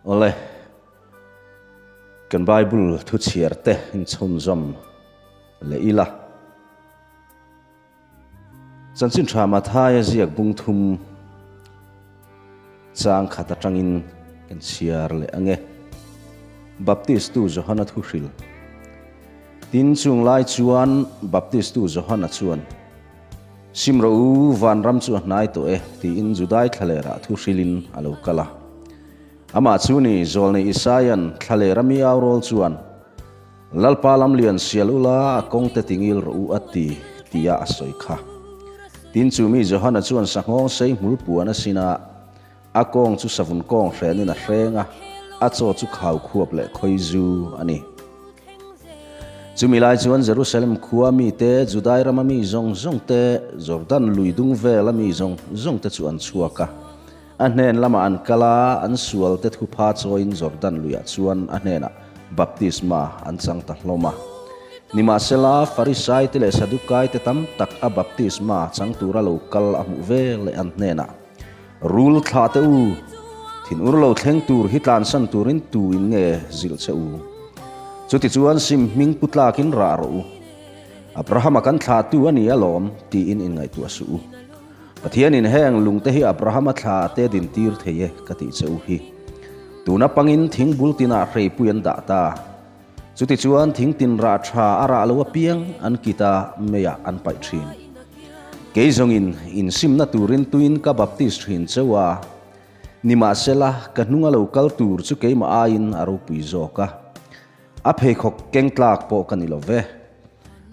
Awle, kan Bible thu chhiar te inchhunzawm leh ila. Chanchin tha Mathaia ziak bung thum chang khat atangin kan chhiar leh ang e. Baptistu Johana thu hril. Tin, chung lai chuan Baptistu Johana chuan, Sim rawh u, vanram chu a hnai tawh e, tiin Judai thlalerah thu hrilin a lo kal a. Amah chu ni, Zawlnei Isaia'n thlaler a mi au rawl chuan, Lalpa lam lian sial ula, a kawngte tingil rawh u a ti, tia a sawi kha. Tin, chu mi Johana chuan sanghawng sei hmul puan a sin a, a kawng chu savun kawng hrenin a hreng a, a chaw chu khau khuap leh khawi zu a ni. Chumi lai chuan Jerusalem khua mite, Judai rama mi zawng zawng te, Jordan lui dung vela mi zawng zawng te chu an chhuak a. A hnen lamah an kal a, an sualte thupha chawiin Jordan luiah chuan a hnenah baptisma an chang ta hlawm a. Nimahsela, Farisaite leh Sadukaite tam tak a baptisma chang tura lo kal a hmuh ve leh an hnenah, Rul thlah teh u, thinur lo thleng tur hi tlansan turin tu in nge zilh che u? Chutichuan sim hming pu tlakin rah rawh u. Abrahama kan thlahtu a ni alawm, tiin inngaihtuah suh u. Pathianin heng lungte hi Abrahama thla te dintir thei e ka tih che u hi. Tuna pangin thing bul tinah hreipui an dah ta. Chutichuan thing tin rah tha a rah lo apiang an kit a, meiah an paih thin. Kei zawngin insimna turin tuin ka baptist thin cheu a, nimahsela ka hnunga lo kal tur chu keimah aiin a ropui zawk a. A pheikhawk keng tlak pawh ka ni lo ve.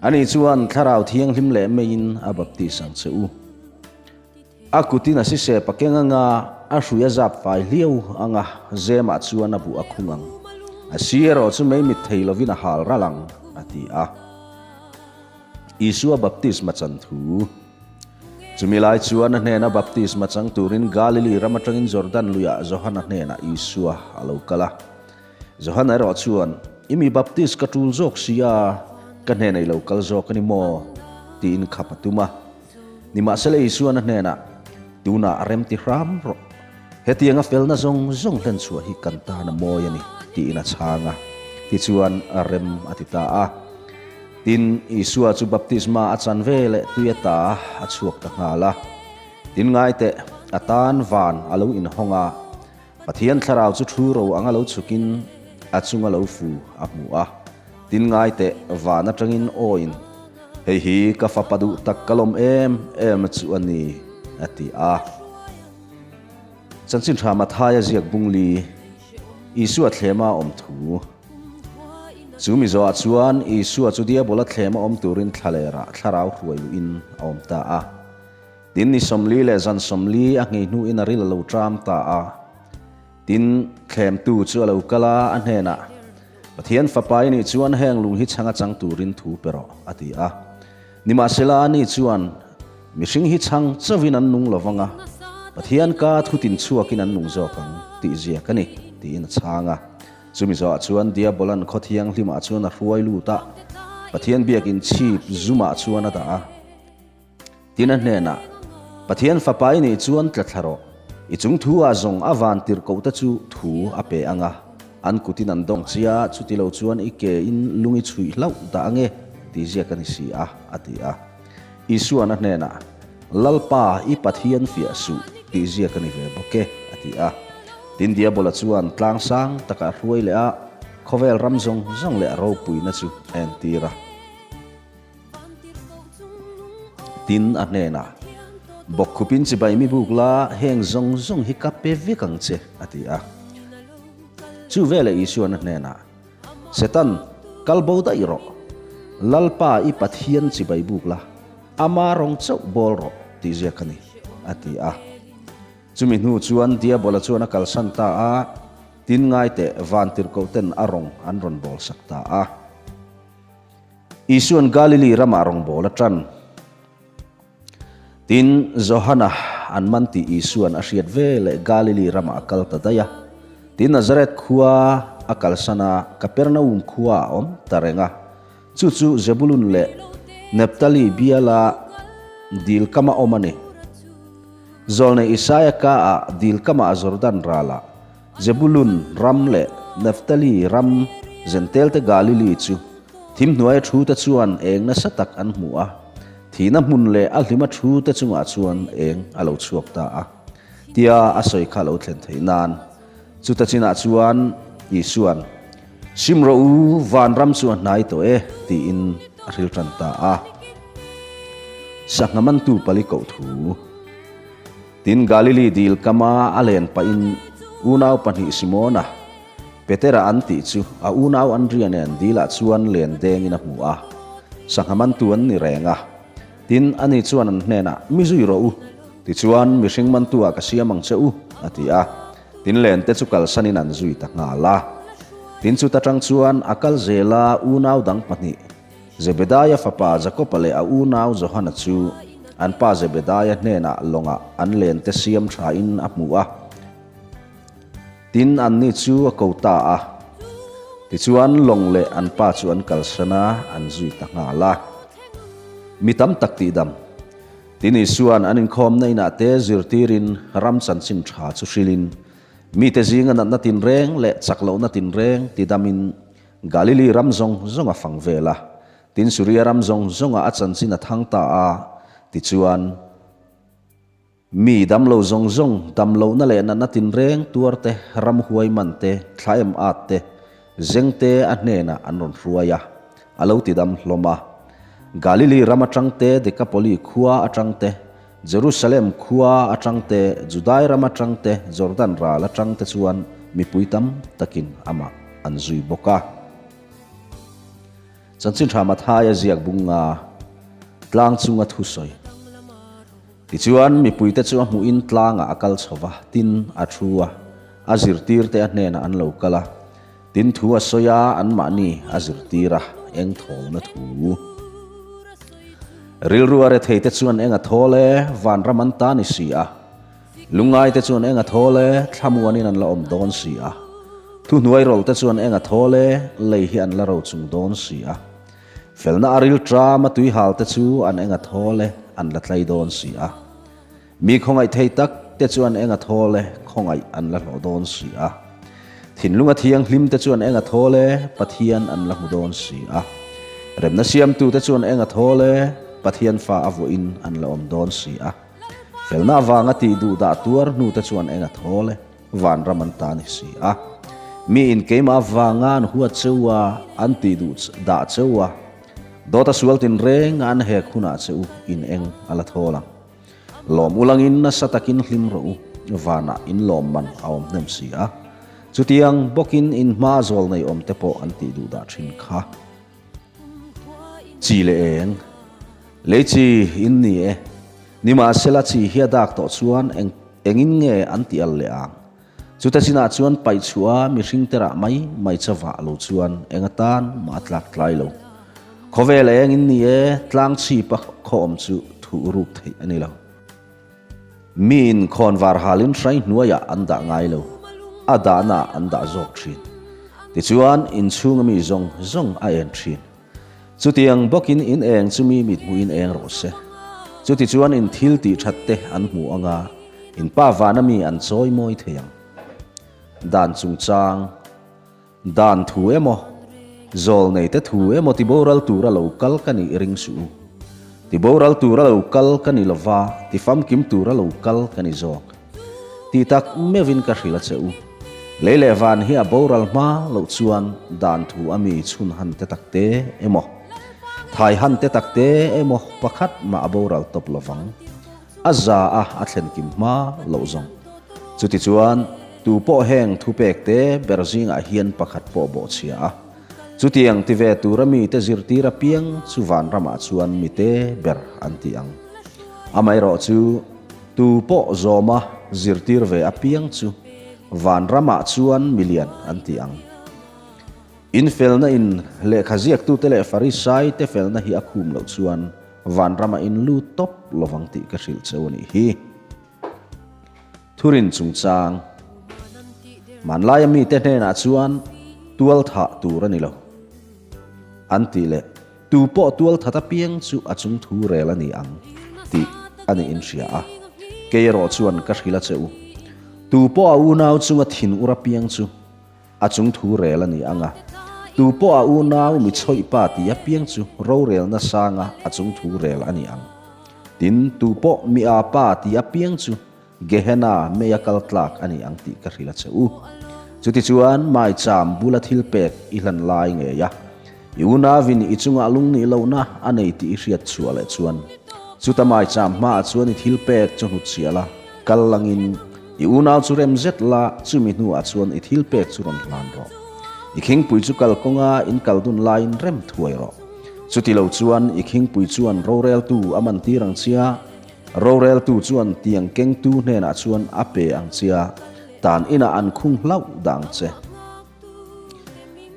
Ani chuan Thlarau Thianghlim leh meiin a baptis ang che u. A kutin a sisep a keng anga, a hrui a zap fai hliau anga, zemah chuan a buh a khung ang. A si erawh chu mei mit thei lovin a hal ral ang, a ti a. Isua baptisma chan thu. Chumi lai chuan a hnena baptisma chang turin Galili ram atangin Jordan luiah Johana hnenah Isua a lo kal a. Johana erawh chuan, I mi baptist ka tul zawk si a, ka hnenah i lo kal zawk a ni maw? tiin khap a tum a. Nimahsela Isuan a hnenah, Tunah a remti hram rawh. Hetianga felna zawng zawng hlen chhuah hi kan tan a mawi a ni, tiin a chhang a. Tichuan a rem a ti ta a. Tin, Isua chu baptisma a chan ve leh tui ata a chhuak ta nghal a. Tin ngaiteh, a tan van a lo inhawng a. Pathian thlarau chu thu ro anga lo chhukin a chunga lo fu a hmu a, tin ngai teh van atangin awiin, Hei hi ka fapa duh tak ka lawm em em chu a ni, a ti a. Chanchin tha Mathaia ziak bungli Isua thlema awm thu. Chu mi zawhah chuan Isua chu diabola thlema awm turin thlalerah thlarau hruai luhin a awm ta a. Tin, ni 40 leh zan 40 a nghei hnuin a ril a lo ṭam ta a. Tin, thlemtu chu a lo kal a, a hnenah, Pathian Fapa i nih chuan heng lung hi chhang a chang turin thu pe rawh, a ti a. Nimahsela, ani chuan, Mihring hi chhang chauhin an nung lo vang a, Pathian ka thu tin chhuakin an nung zawk ang, tih ziak a ni, tiin a chhang a. Chumi zawhah chuan Diabolan khaw thianghlimah chuan a hruai lut a, Pathian biakin chhip zumah chuan a dah a. Tin a hnenah, Pathian Fapa i nih chuan tla thla rawh, i chung thu ah zawng a van tirhkoh te chu thu a pe ang a, an kutin an dawng che a, chuti lo chuan i ke in lung i chhuih hlauh dah ange, ti ziak a ni si a, a ti a. Isuan a hnenah, Lalpa, i Pathian fiah suh, tih ziak a ni ve bawk e, a ti a. Tin Diabola chuan tlang sang takah a hruai leh a, khawvel ram zawng zawng leh a ropuina chu a entir a. Tin, a hnenah, Bawkkhupin chibai mi buk la, heng zawng zawng hi ka pe vek ang che, a ti a. Chu veleh Isuan a hnenah, Setan, kal bo daih rawh. Lalpa i Pathian chibai buk la, ama rawng chauh bawl rawh, tih ziak a ni, a ti a. Chumi hnu chuan Diabola chuan a kalsan ta a, tin ngaiteh vantirhkohten a rawng an rawn bawlsak ta a. Isuan Galili ramah rawngbâwl a ṭan. Tin, Johana an man tih Isuan a hriat ve leh Galili ramah a kal ta daih a. Tin, Nazareth khua a kalsan a, Kapernaum khua a awm ta reng a. Chu chu Zebulun leh Nephtali biala dil kama awm a ni. Zawlnei Isaia ka-ah dil kamah Jordan ralah. Zebulun ram leh Naphtali ram Zentelte Galili chu thim hnuaia thute chuan eng nasa tak an hmu a, thihna hmun leh a hlima thute chungah chuan eng a lo chhuak ta a, tia a sawi kha lo thlen theih nan. Chuta chinah chuan Isua'n, Sim rawh u, vanram chu a hnai tawh e, tiin a hril tan ta a. Sangha mantu pali koh thu. Tin, Galili dil kama a len pahin unau pahnih Simona, Petera an tih chu a unau Andria nen dilah chuan len dengin a hmu a, sangha mantu an ni reng a. Tin, ani chuan an hnenah, Mi zui rawh u, tichuan mihring mantu-ah ka siam ang che u, a ti a. Tin, lente chu kalsanin an zui ta nghal a. Tin, chuta tang chuan a kal zel a, unau dang pahnih, Zebedaia fapa Jakoba leh a unau Johana chu an pa Zebedaia hnenah lawngah an lente siam thain a hmu a. Tin, anni chu a ko ta a. Tichuan, lawng leh an pa chu an kalsan a, an zui ta nghal a. Mi tam tak tihdam. Tin, Isua'n an inkhawmna inah te zirtirin ram chanchin tha chu hrilhin, mite zinga natna tinreng leh chak lohna tinreng tidamin Galili ram zawng zawng a fang vel a, tin Suria ram zawng zawngah a chanchin a thang ta a, tichuan, mi damlo zawng zawng, damlohna leh natna tinreng tuar te, ramhuai man te, thla em at te, zeng te a hnenah an rawn hruai a, a lo tidam hlawm a. Galili ram atang te, Dekapoli khua atang te, Jerusalem khua atang te, Judai ram atang te, Jordan ral atang te chuan mipui tam takin amah an zui bawk a. Chanchin tha Mathaia ziak bunga tlang chunga thusawi. Tichuan, mipuite chu a hmuhin tlangah a kal chho va, tin a thu a, a zirtirte a hnenah an lo kal a. Tin thu a sawi a, anmahni a zirtir a, eng thawlna thu. Rilru a retheite chuan eng a thawl e, vanram an ta ni si a. Lungngaite chuan eng a thawl e, thlamuanin an la awm dawn si a. Thuhnuairawlte chuan eng a thawl e, lei hi an la ro chung dawn si a. Felna a rilṭam a tuihalte chu an eng a thawl e, an la tlai dawn si a. Mi khawngaih thei tak te chuan eng a thawl e, khawngaih an la hlawh dawn si a. Thinlung a thianghlim te chuan eng a thawl e, Pathian an la hmu dawn si a. Remna siamtu te chuan eng a thawl e, Pathian fa a vuahin an la awm dawn si a. Felna avanga tih duh dah tuar hnu te chuan eng a thawl e, vanram an ta ni si a. Mi in keimah avanga an huat cheu a, an tih duh dah cheu a. Dawt a sual tinreng a an hek hunah che u in eng a la thawl ang. Lawm ulangin nasa takin hlim rawh u, vanah in lawm man a awm hnem si a. Chutiang bawkin in hma zawl nei awm te pawh an tih duh dah thin kha. Chi leh eng? Lei chi in ni e. Nimahsela chi hi a dak tawh chuan eng engin nge an tih al leh ang? Chuta chinah chuan paih chhuah a mihring te rah mai mai chavah lo chuan eng atan mah a tlak tlai lo. Khawvel eng in ni e, tlang chhip a khaw awm chu thuh ruk theih a ni lo. Miin khawnvar halin hrai hnuaiah an dah ngai lo, a dahnaah an dah zawk thin. Tichuan, inchhunga mi zawng zawng a en thin. Chutiang bawkin in eng chu mi mit hmuhin eng rawh se. Chutichuan in thil tih that te an hmu ang a, in pa vana mi an chawi mawi thei ang. Dan chungchang, Dan thu emaw, zawl nei te thu emaw tiboral tura lo kal ka nih ring suh u. Tiboral tura lo kal ka ni lova, tifamkim tura lo kal ka ni zawk. Tih tak meuhin ka hrilh a che u. Lei leh van hi a boral hma loh chuan dan thu a mi chhun han te tak te emaw, thai han te tak te emaw pakhat mah a boral tawp lovang. A za a a thlen kim hma loh zawng. Chutichuan, tu pawh heng thupek te ber zingah hian pakhat pawh bawhchhia a. Chutiang ti ve tura mite zirtir apiang chu vanramah chuan mite ber an ti ang. Amaherawhchu, Tu pawh zawma zirtir ve apiang chu vanramah chuan milian an ti ang. In felna in lehkha ziaktute leh Farisai te felna hi a khum loh chuan vanramah in lut tawp lovang tih ka hrilh cheu a nih hi. Thurin chungchang Hmanlaia mite hnenah chuan tual thah tur a ni lo an tih leh Tu pawh tual that apiang chu a chung thu rel a ni ang tih a nih in hria a, kei erawh chuan ka hrilh a che u. Tu pawh a unau chunga thin ur apiang chu a chung thu rel a ni ang a, tu pawh a unau mi chhawih pa ti apiang chu rorelna sanga a chung thu rel a ni ang. Tin, tu pawh mi a pa ti apiang chu Gehenna mei a kal tlak a ni ang tih ka hrilh a che u. Chutichuan maicham bula thil pek i hlan lai ngei a, i unauin i chungah lungnih lohna a nei tih i hriat chhuah leh chuan, chuta maicham hmaah chuan i thil pek chu hnutchhiah la, kal langin i unau chu rem zet la, chumi hnuah chuan i thil pek chu rawn hlan rawh. I khingpui chu kalkawnga in kal dun laiin rem thuai rawh. Chutilo chuan i khingpui chuan roreltu a mantir ang chia, Roreltu chuan tiang kengtu hnenah chuan a pe ang chia, tan inah an khung hlauh dah ang che.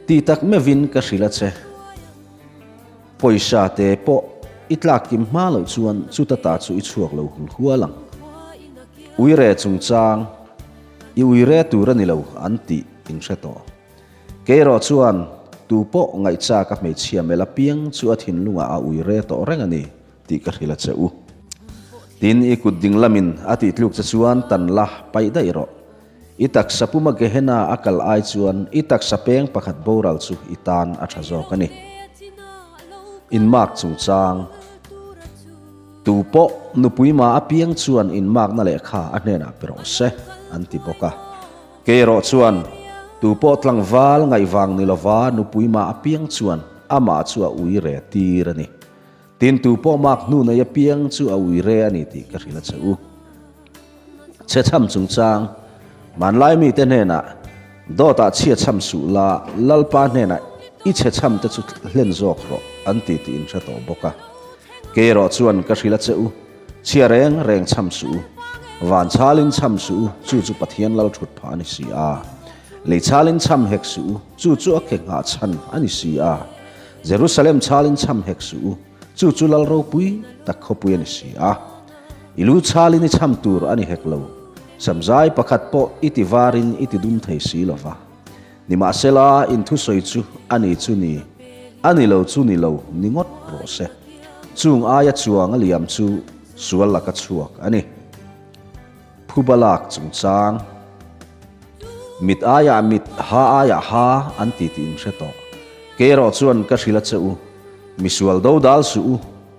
Ti tak meuhin ka hrilh a che. Pawisa te pawh i tlak kim hma loh chuan chuta ta chu i chhuak lo hul hual ang. Uire chungchang, i uire tur a ni lo an tih in hre tawh. Kei erawh chuan tu pawh ngaihchak a hmeichhia melh apiang chu a thinlungah a uire tawh reng a ni. Tih ka hrilh a che u. Tin, i kut ding lamin a tih tluk che chuan tan la paih daih rawh. I taksa puma Gehenna a kal ai chuan i taksa peng pakhat boral chu i tan a tha zawk a ni. Inmark chungchang Tu pawh nupui ma apiang chuan inmarkna lehkha a hnenah pe rawh se, an ti bawk a. Kei erawh chuan tu pawh tlangval ngaihvang ni lova nupui ma apiang chuan amah chu a ui re tir a ni. Tin, tu pawh mak hnu nei apiang chu a ui re a ni tih ka hrilh a che u. Chhechham chungchang, Hmanlai mite hnenah, Dawtah chhia chham suh la, Lalpa hnenah i chhechham te chu hlen zawk rawh, an ti tih in hre tawh bawk a. Kei erawh chuan ka hrilh a che u, chhia reng reng chham suh u, van chhalin chham suh u, chu chu Pathian lal thut phah a ni si a. Lei chhalin chham hek suh u, chu chu a ke nghah chhan a ni si a. Jerusalem chhalin chham hek suh u, chu chu lal ropui tak khawpui a ni si a. I lu chhalin i chham tur a ni hek lo, samzai pakhat pawh i ti varin i ti dum thei si lo va. Nimahsela, in thusawi chu a ni chu ni, a ni lo chu ni lo ni ngawt rawh se. Chung aia chuang a liam chu sual laka chhuak a ni. Phuba lak chungchang, Mit aiah mit, ha aiah ha an ti tih in hre tawh. Kei erawh chuan ka hrilh a che u, misual do dal suh u,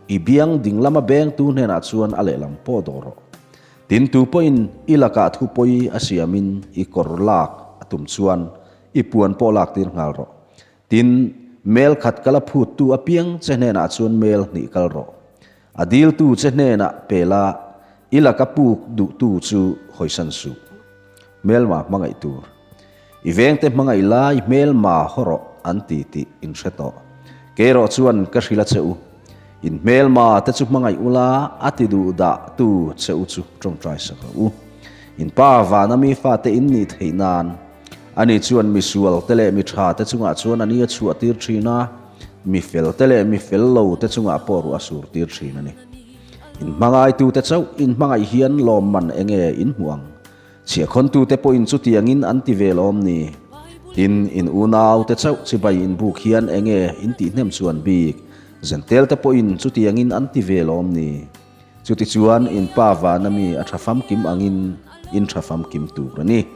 i biang ding lama bengtu hnenah chuan a lehlam pawh dawh rawh. Tin tu pawhin i lakah thu pawi a siamin i kawr lak a tum chuan i puan pawh lak tir nghal rawh. Tin, mel khat kala phuttu apiang che hnenah chuan mel hnih kal rawh. A diltu che hnenah pe la, i laka puk duhtu chu hawisan suh. Hmelma hmangaih tur. I vengte hmangaih lai hmelma haw rawh an ti tih in hre tawh. Kei erawh chuan ka hrilh a che u. In hmelma te chu hmangaih ula, a ti duh dah tu che u chu tawngtai sak rawh u. In pa vana mi fate in nih theih nan. Ani chuan mi sual te leh mi tha te chungah chuan a ni a chhuah tir thin a, mi fel te leh mi fel lo te chungah pawh ruah a sur tir thin a ni. In hmangaitute chauh in hmangaih hian lawmman enge in hmuh ang? Chhiahkhawntute pawhin chutiangin an ti ve lawm ni? Tin, in unaute chauh chibai in buk hian enge in tihhnem chuan bik? Zentelte pawhin chutiangin an ti ve lawm ni? Chutichuan in pa vana mi a tha famkim angin in tha famkim tur a ni.